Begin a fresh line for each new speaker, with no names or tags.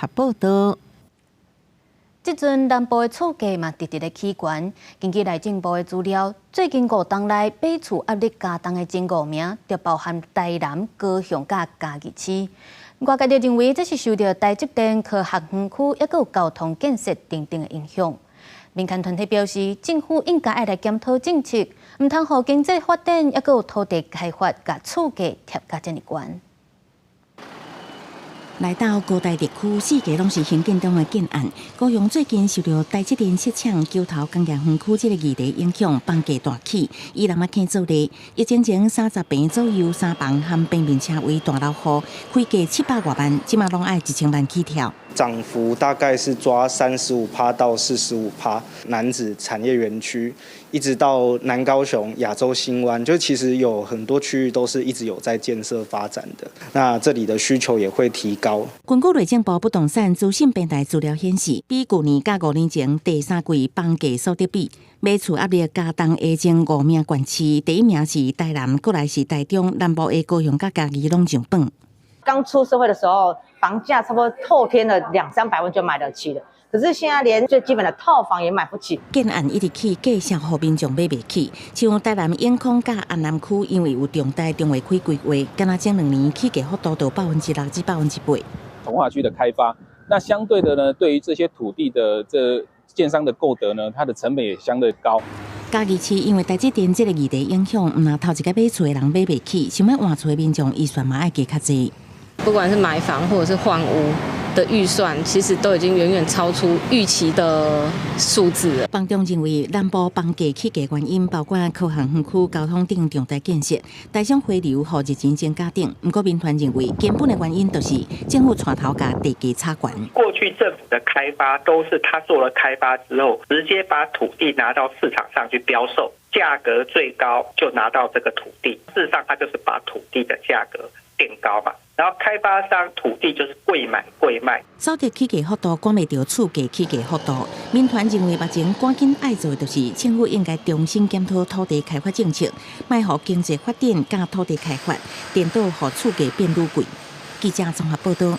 合報道。
這陣南部的厝價嘛，直直咧起懸。根據內政部的資料，最近5冬內買厝壓力加重的前五名，就包含台南、高雄佮嘉義市。外界就認為這是受著台積電科學園區，抑閣有交通建設等等的影響。民權團體表示，政府應該愛來檢討政策，毋通予經濟發展，抑閣有土地開發，共厝價疊甲遮爾懸。
來到高台特區，四界攏是興建中的建案。高雄最近受著台積電設廠、橋頭工業園區這个議題影響，房價大起。以南仔坑做例，一前前30坪左右三房含平面車位大樓戶，開價700外萬，這馬攏愛1000萬起跳。
漲幅大概是抓35%到45%。楠梓產業園區，一直到南高雄亞洲新灣，就其實有很多區域都是一直有在建設發展的。那這裡的需求也會提高。
根據內政部不動產資訊平台資料顯示，比舊年佮5年前第三季房價所得比，買厝壓力加重的前五名縣市，第一名是台南，過來是台中，南部的高雄佮嘉義攏上榜。
剛出社會的時候，房價差不多透天的兩三百萬就買得起了。可是現在連最基本的套房也買不起。
建案一直起，價數予民眾買袂起。像台南永康佮安南區，因為有重大重劃區規劃，敢若前2年起價幅度到6%至8%。
重劃區的開發，那相對的呢，對於這些土地的這建商的購得呢，它的成本也相對高。
嘉義市因為台積電這个議題影響，毋但頭一擺買厝的人買袂起，想欲換厝的民眾預算嘛愛加較濟。
不管是買房或者是換屋的預算，其實都已經遠遠超出預期的數字了。
房仲認為，南部房價起價原因包括科學園區、交通等重大建設、台商回流予熱錢增加等。毋過民團認為，根本的原因就是政府帶頭共地價炒懸。
過去政府的開發都是他做了開發之後，直接把土地拿到市場上去標售，價格最高就拿到這個土地。事實上，他就是把土地的價格墊高嘛。然後開發商土地就是貴買貴賣。
所得起價幅度趕袂著厝價起價幅度。民團認為目前趕緊愛做的就是政府應該重新檢討土地開發政策，莫予經濟發展佮土地開發顛倒，予厝價變愈貴。記者綜合報道。